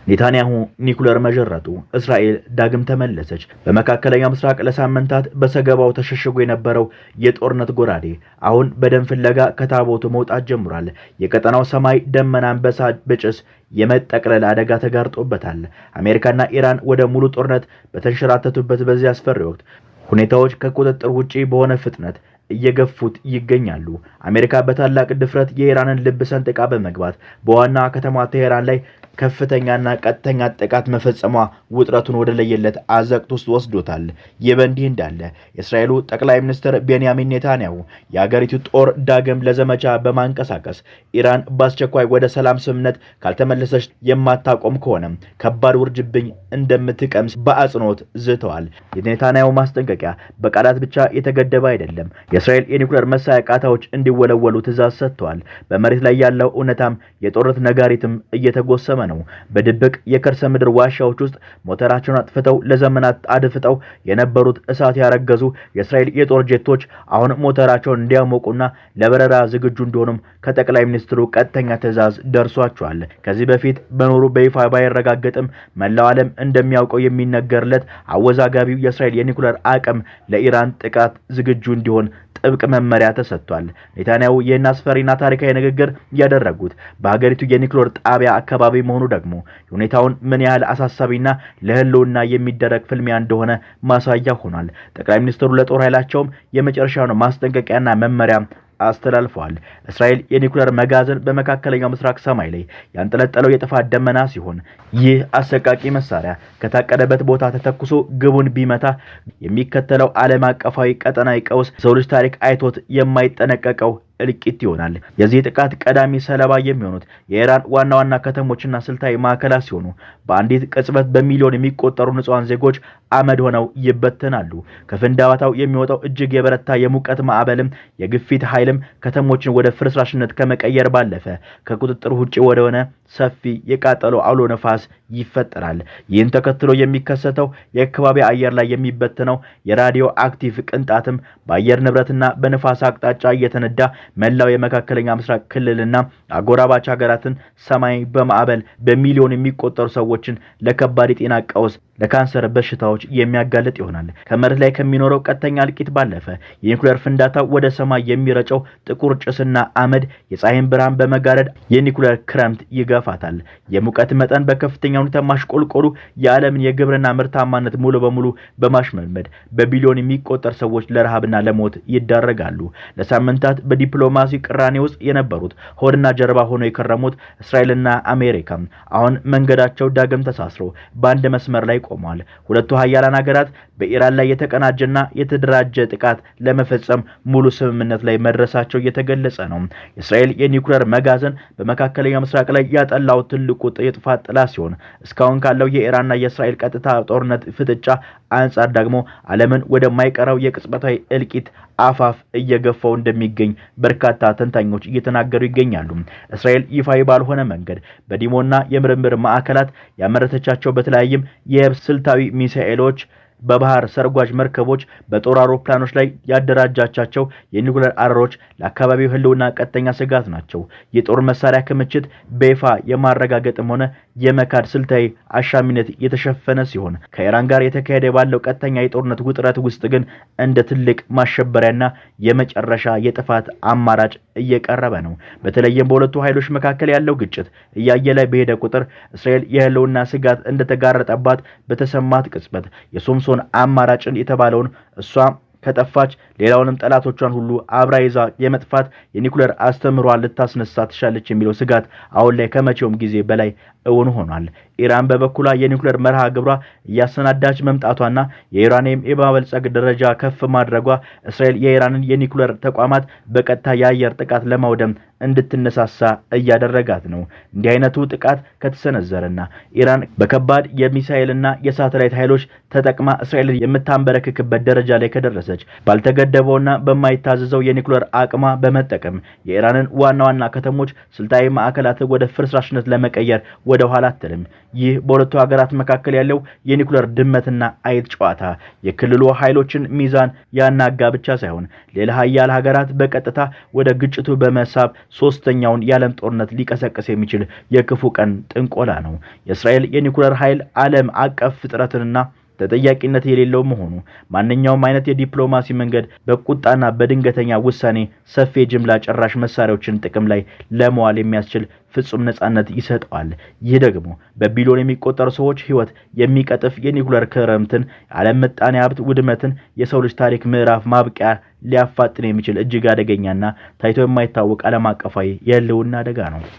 ኔታንያሁ ኒኩለር መዠረጡ፣ እስራኤል ዳግም ተመለሰች። በመካከለኛው ምስራቅ ለሳምንታት በሰገባው ተሸሽጎ የነበረው የጦርነት ጎራዴ አሁን በደም ፍለጋ ከታቦቱ መውጣት ጀምሯል። የቀጠናው ሰማይ ደመናን በሳት በጭስ የመጠቅለል አደጋ ተጋርጦበታል። አሜሪካና ኢራን ወደ ሙሉ ጦርነት በተንሸራተቱበት በዚህ አስፈሪ ወቅት ሁኔታዎች ከቁጥጥር ውጪ በሆነ ፍጥነት እየገፉት ይገኛሉ። አሜሪካ በታላቅ ድፍረት የኢራንን ልብ ሰንጥቃ በመግባት በዋና ከተማ ቴሄራን ላይ ከፍተኛና ቀጥተኛ ጥቃት መፈጸሟ ውጥረቱን ወደ ለየለት አዘቅት ውስጥ ወስዶታል። ይህ በእንዲህ እንዳለ የእስራኤሉ ጠቅላይ ሚኒስትር ቤንያሚን ኔታንያሁ የአገሪቱ ጦር ዳግም ለዘመቻ በማንቀሳቀስ ኢራን በአስቸኳይ ወደ ሰላም ስምምነት ካልተመለሰች የማታቆም ከሆነ ከባድ ውርጅብኝ እንደምትቀምስ በአጽንኦት ዝተዋል። የኔታንያሁ ማስጠንቀቂያ በቃላት ብቻ የተገደበ አይደለም። የእስራኤል የኒውክሌር መሳሪያ ቃታዎች እንዲወለወሉ ትዕዛዝ ሰጥተዋል። በመሬት ላይ ያለው እውነታም የጦርነት ነጋሪትም እየተጎሰመ ነው። በድብቅ የከርሰ ምድር ዋሻዎች ውስጥ ሞተራቸውን አጥፍተው ለዘመናት አድፍጠው የነበሩት እሳት ያረገዙ የእስራኤል የጦር ጄቶች አሁን ሞተራቸውን እንዲያሞቁና ለበረራ ዝግጁ እንዲሆኑም ከጠቅላይ ሚኒስትሩ ቀጥተኛ ትዕዛዝ ደርሷቸዋል። ከዚህ በፊት መኖሩ በይፋ ባይረጋገጥም መላው ዓለም እንደሚያውቀው የሚነገርለት አወዛጋቢው የእስራኤል የኒኩለር አቅም ለኢራን ጥቃት ዝግጁ እንዲሆን ጥብቅ መመሪያ ተሰጥቷል። ኔታንያሁ ይህን አስፈሪና ታሪካዊ ንግግር ያደረጉት በሀገሪቱ የኒኩለር ጣቢያ አካባቢ መሆኑ ደግሞ ሁኔታውን ምን ያህል አሳሳቢና ለሕልውና የሚደረግ ፍልሚያ እንደሆነ ማሳያ ሆኗል። ጠቅላይ ሚኒስትሩ ለጦር ኃይላቸውም የመጨረሻውን ማስጠንቀቂያና መመሪያ አስተላልፈዋል። እስራኤል የኒኩለር መጋዘን በመካከለኛው ምስራቅ ሰማይ ላይ ያንጠለጠለው የጥፋት ደመና ሲሆን ይህ አሰቃቂ መሳሪያ ከታቀደበት ቦታ ተተኩሶ ግቡን ቢመታ የሚከተለው ዓለም አቀፋዊ ቀጠናዊ ቀውስ የሰው ልጅ ታሪክ አይቶት የማይጠነቀቀው እልቂት ይሆናል። የዚህ ጥቃት ቀዳሚ ሰለባ የሚሆኑት የኢራን ዋና ዋና ከተሞችና ስልታዊ ማዕከላት ሲሆኑ በአንዲት ቅጽበት በሚሊዮን የሚቆጠሩ ንጹሐን ዜጎች አመድ ሆነው ይበተናሉ። ከፍንዳታው የሚወጣው እጅግ የበረታ የሙቀት ማዕበልም የግፊት ኃይልም ከተሞችን ወደ ፍርስራሽነት ከመቀየር ባለፈ ከቁጥጥር ውጭ ወደሆነ ሰፊ የቃጠሎ አውሎ ነፋስ ይፈጠራል። ይህን ተከትሎ የሚከሰተው የከባቢ አየር ላይ የሚበተነው የራዲዮ አክቲቭ ቅንጣትም በአየር ንብረትና በንፋስ አቅጣጫ እየተነዳ መላው የመካከለኛ ምስራቅ ክልልና አጎራባች ሀገራትን ሰማይ በማዕበል በሚሊዮን የሚቆጠሩ ሰዎችን ለከባድ የጤና ቀውስ፣ ለካንሰር በሽታዎች የሚያጋልጥ ይሆናል። ከመሬት ላይ ከሚኖረው ቀጥተኛ እልቂት ባለፈ የኒኩሌር ፍንዳታ ወደ ሰማይ የሚረጨው ጥቁር ጭስና አመድ የፀሐይን ብርሃን በመጋረድ የኒኩሌር ክረምት ይገፋታል። የሙቀት መጠን በከፍተኛ ሁኔታ ማሽቆልቆሉ የዓለምን የግብርና ምርታማነት ሙሉ በሙሉ በማሽመድመድ በቢሊዮን የሚቆጠር ሰዎች ለረሃብና ለሞት ይዳረጋሉ። ለሳምንታት በዲፕሎማሲ ቅራኔ ውስጥ የነበሩት ሆድና ጀርባ ሆነው የከረሙት እስራኤልና አሜሪካ አሁን መንገዳቸው ዳግም ተሳስሮ በአንድ መስመር ላይ ቆመዋል። ሁለቱ ሀያላን ሀገራት በኢራን ላይ የተቀናጀና የተደራጀ ጥቃት ለመፈጸም ሙሉ ስምምነት ላይ መድረሳቸው እየተገለጸ ነው። የእስራኤል የኒውክሌር መጋዘን በመካከለኛው ምስራቅ ላይ ያጠላው ትልቁ የጥፋት ጥላ ሲሆን እስካሁን ካለው የኢራንና የእስራኤል ቀጥታ ጦርነት ፍጥጫ አንጻር ደግሞ ዓለምን ወደማይቀረው የቅጽበታዊ እልቂት አፋፍ እየገፋው እንደሚገኝ በርካታ ተንታኞች እየተናገሩ ይገኛሉ። እስራኤል ይፋዊ ባልሆነ መንገድ በዲሞና የምርምር ማዕከላት ያመረተቻቸው በተለያይም የየብስ ስልታዊ ሚሳኤሎች፣ በባህር ሰርጓጅ መርከቦች፣ በጦር አውሮፕላኖች ላይ ያደራጃቻቸው የኒኩለር አረሮች ለአካባቢው ሕልውና ቀጥተኛ ስጋት ናቸው። የጦር መሳሪያ ክምችት በይፋ የማረጋገጥም ሆነ የመካድ ስልታዊ አሻሚነት የተሸፈነ ሲሆን ከኢራን ጋር የተካሄደ ባለው ቀጥተኛ የጦርነት ውጥረት ውስጥ ግን እንደ ትልቅ ማሸበሪያና የመጨረሻ የጥፋት አማራጭ እየቀረበ ነው። በተለይም በሁለቱ ኃይሎች መካከል ያለው ግጭት እያየለ በሄደ ቁጥር እስራኤል የህልውና ስጋት እንደተጋረጠባት በተሰማት ቅጽበት የሶምሶን አማራጭን የተባለውን እሷ ከጠፋች ሌላውንም ጠላቶቿን ሁሉ አብራ ይዛ የመጥፋት የኒኩለር አስተምህሯን ልታስነሳ ትሻለች የሚለው ስጋት አሁን ላይ ከመቼውም ጊዜ በላይ እውን ሆኗል። ኢራን በበኩሏ የኒኩለር መርሃ ግብሯ እያሰናዳች መምጣቷና የዩራኒየም የማበልጸግ ደረጃ ከፍ ማድረጓ እስራኤል የኢራንን የኒኩለር ተቋማት በቀጥታ የአየር ጥቃት ለማውደም እንድትነሳሳ እያደረጋት ነው። እንዲህ አይነቱ ጥቃት ከተሰነዘረና ኢራን በከባድ የሚሳኤልና የሳተላይት ኃይሎች ተጠቅማ እስራኤልን የምታንበረክክበት ደረጃ ላይ ከደረሰች ባልተገደበውና በማይታዘዘው የኒኩለር አቅሟ በመጠቀም የኢራንን ዋና ዋና ከተሞች፣ ስልታዊ ማዕከላት ወደ ፍርስራሽነት ለመቀየር ወደ ኋላ አትልም። ይህ በሁለቱ ሀገራት መካከል ያለው የኒኩለር ድመትና አይጥ ጨዋታ የክልሉ ኃይሎችን ሚዛን ያናጋ ብቻ ሳይሆን ሌላ ሀያል ሀገራት በቀጥታ ወደ ግጭቱ በመሳብ ሶስተኛውን የዓለም ጦርነት ሊቀሰቅስ የሚችል የክፉ ቀን ጥንቆላ ነው። የእስራኤል የኒኩለር ኃይል ዓለም አቀፍ ፍጥረትንና ተጠያቂነት የሌለው መሆኑ ማንኛውም አይነት የዲፕሎማሲ መንገድ በቁጣና በድንገተኛ ውሳኔ ሰፊ የጅምላ ጨራሽ መሳሪያዎችን ጥቅም ላይ ለመዋል የሚያስችል ፍጹም ነጻነት ይሰጠዋል። ይህ ደግሞ በቢሊዮን የሚቆጠሩ ሰዎች ሕይወት የሚቀጥፍ የኒኩለር ክረምትን፣ የዓለም ምጣኔ ሀብት ውድመትን፣ የሰው ልጅ ታሪክ ምዕራፍ ማብቂያ ሊያፋጥን የሚችል እጅግ አደገኛና ታይቶ የማይታወቅ ዓለም አቀፋዊ የህልውና አደጋ ነው።